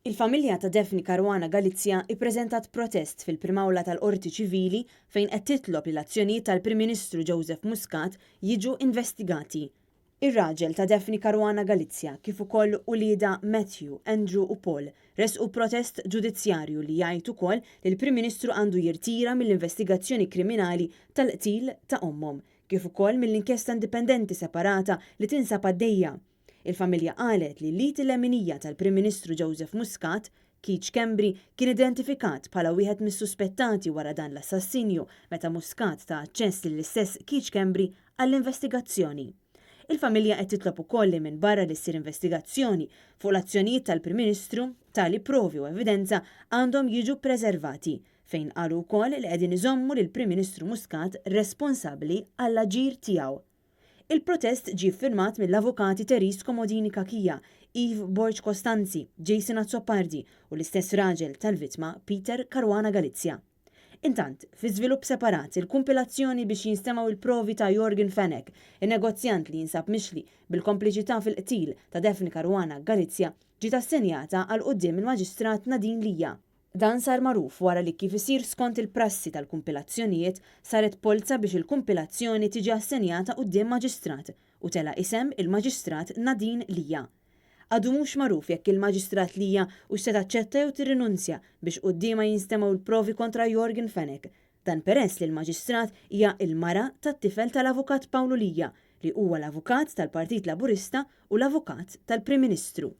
Il-familja ta' Daphne Caruana Galizia ippreżentat protest fil-Prim'Awla tal-Qorti Ċivili fejn qed titlob li l-azzjonijiet tal-Prim Ministru Joseph Muscat jiġu investigati. Ir-raġel ta' Daphne Caruana Galizia kif ukoll uliedha Matthew, Andrew u Paul ressqu protest ġudizzjarju li jgħid ukoll li l-Prim Ministru għandu jirtira mill-investigazzjoni kriminali tal-qtil ta' ommhom kif ukoll mill-inkjesta indipendenti separata li tinsab għaddejja. Il-familja qalet li l-id il-leminija tal-Prim Ministru Joseph Muscat, Keith Schembri, kien identifikat bħala wieħed mis-suspettati wara dan l-assassinju meta Muscat ta aċċess lill-istess Keith Schembri għall-investigazzjoni. Il-familja qed titlob ukoll li minbarra li ssir investigazzjoni fuq l-azzjonijiet tal-Prim Ministru, tali provi u evidenza għandhom jiġu ppreservati, fejn qalu wkoll li qegħdin iżommu lill-Prim Ministru Muscat responsabbli għall-aġir tiegħu. Il-protest ġie ffirmat mill-Avukati Therese Comodini Cachia, Eve Borg Costanzi, Jason Azzopardi u l-istess raġel tal-vittma Peter Caruana Galizia. Intant, fi żvilupp separat, il-kumpilazzjoni biex jinstemgħu l-provi ta' Yorgen Fenech, in-negozjant li jinsab mixli bil-kompliċità fil-qtil ta' Daphne Caruana Galizia, ġiet assenjata għal quddiem il-Maġistrat Nadine Lia. Dan sar magħruf wara li kif isir skont il-prassi tal-kumpilazzjonijiet, saret polza biex il-kumpilazzjoni tiġi assenjata quddiem Maġistrat u tela' isem il-Maġistrat Nadine Lia. Għadu mhux magħruf jekk il-Maġistrat Lia hux se taċċetta jew tirrinunzja biex quddiemha jinstemgħu l-provi kontra Yorgen Fenech. Dan peress li l-Maġistrat hija l-mara tat-tifel tal-Avukat Pawlu Lia, li huwa l-avukat tal-Partit Laburista u l-avukat tal-Prim Ministru.